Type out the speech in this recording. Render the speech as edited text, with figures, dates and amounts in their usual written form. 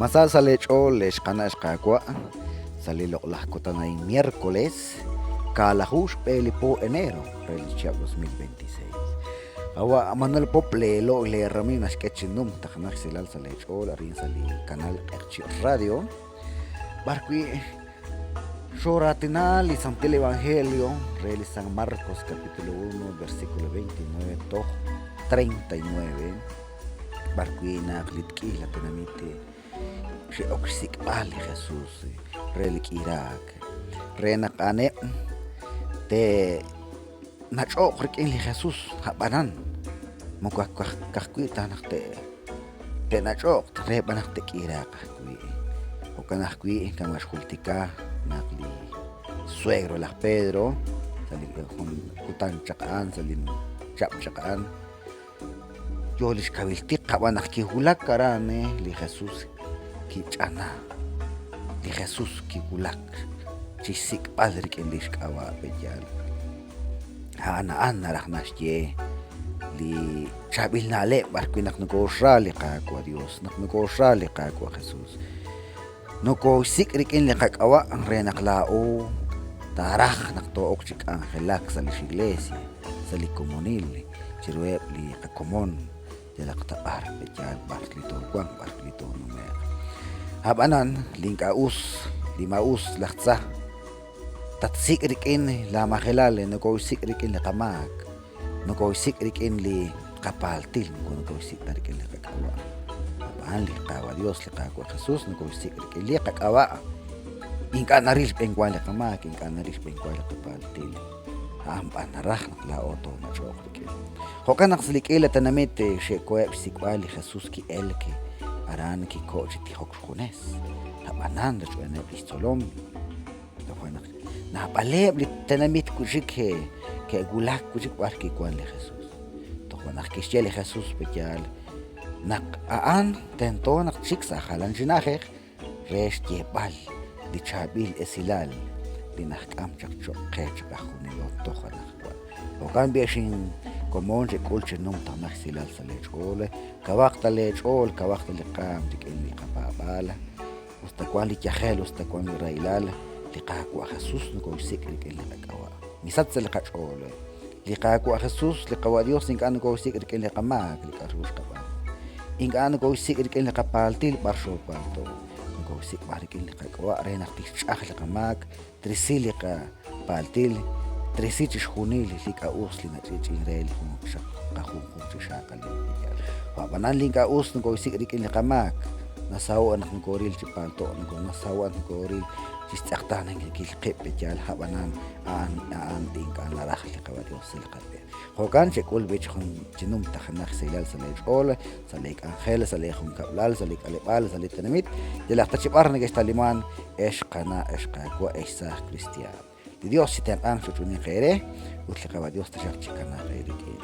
Ma sa sa' leech'ool lex qana' ex qaawa' sa' li loq'laj kutan a'in miércoles kaalaju xb'e li po enero re li chihab' 2026. Qawa' Manuel Pop leelo' leeramiiw naxk'e chi numtajenaq xsilal sa' leech'ool arin sa' li kanal Q'eqchi' Radio b'ar wi' xooraatina li Santil Evangelio re li San Marcos capítulo 1 versículo 29 toj 39 b'ar wi' naq li tk'iila tenamit xe'ok xsik'b'al li Jesús re li k'iraak re naq a'aneb' te'nach'o'q rik'in li Jesús a'b'anan moko ka'ajwi' ta naq te'nach'o'q re b'an naq te'k'iraaq ajwi'. Jo'kan ajwi' kama' xjultika naq li suegro laj Pedro sa' li jun kutan chaq a'an sa' li chab' chaq a'an Yo li xkawil tiq, ab'an naq kiwulak aran li Jesús kich'ana. Li Jesús kiwulak chi xsik'b'al rik'in li xk'ab'a' pe'yaal. A'an a'an naraj naxye li chaab'il na'leb' b'arwi' naq nokooxra li Qaawa' Dios, naq nokooxra li Qaawa' Jesús. Nokooxsik' rik'in li qak'ab'a' re naq laa'o taaraj naq too'ok chi k'anjelak sa' lix Iglesia, sa' li komonil, chiruheb' li qakomon yalaq ta b'ar, pe'yaal b'ar li toowanq, b'ar li toonume'q. A'b'anan, li ink'a' us, li maa'us, laj tza, tatsik' rik'in laa majelal, nokooxsik' rik'in li qamaak, Nokooxsik' rik'in li qapaaltil, moko nokooxsik' ta rik'in li qak'ab'a'. Ab'an li Qaawa' Dios, li Qaawa' Jesus, nokooxsik' rik'in li qak'ab'a'. Ink'a' naril xb'enwa li qamaak, ink'a' naril xb'enwa li qapaaltil. A'an b'an naraj naq laa'o toonach'oq rik'in. Jo'kan naq sa' li k'iila tenamit xe'koheb' xsik'b'al li Jesus ki'elk aran kiko' chi tijok xjunes. Ab'anan rochb'eeneb' li xtzolom Toja' naq naab'aleb' li tenamit wi' chik ke'wulak wi' chik b'ar kiwank li Jesús. Toja' naq kixye li Jesús pe'yaal naq a'an tento naq txik sa' jalan chi na'ajej re xyeeb'al li chaab'il esilal li naxk'am chaq cho'q qe chiqajunilo toj anaqwan. Jo'kan b'i' ex inkomon chek'ul chi numtajenaq xsilal sa' leech'ool, kawaq ta leech'ool, kawaq ta li qaanm rik'in li qapaab'aal. Us ta wank li yajel, us ta wank li rahilal, li Qaawa' Jesus nokoxsik' rik'in li qak'ab'a'. Misach sa' li qach'ool. Li Qaawa' Jesus, li Qawa' Dios, ink'a' nokoxsik' rik'in li qamaak, li k'a'ru xqab'aanu. Ink'a' nokoxsik' rik'in li qapaaltil b'ar xoopaalto'. Nokoxsik' b'an rik'in li qak'ab'a' re naq tixch'aj li qamaak, trisi li qapaaltil, trisi chixjunil li ink'a' us li nach'i'ch'i'in re li qajunjunq chi xaqalil. A'b'anan li ink'a' us nokoxsik' rik'in li qamaak, nasaho' naq nokoril chi palto', nasaho' naq nokoril chixtz'eqtaanankil qib' yaal, a'b'anan a'an a'an li ink'a' naraj li Qawa' Dios sa' li qab'een. Jo'kan chek'ul b'i chi numtajenaq xsahilal sa' lee ch'ool, sa' lee k'anjel, sa' lee junkab'lal, sa' lee k'aleb'aal, sa' lee tenamit, yalaq ta chi b'ar nekextaliman, ex qana', ex qaawa', ex saaj kristiaan. Li Dios chitenq'anq chi ch'uninq eere, ut li Qawa' Dios taxaq chikanaaq eerik'in.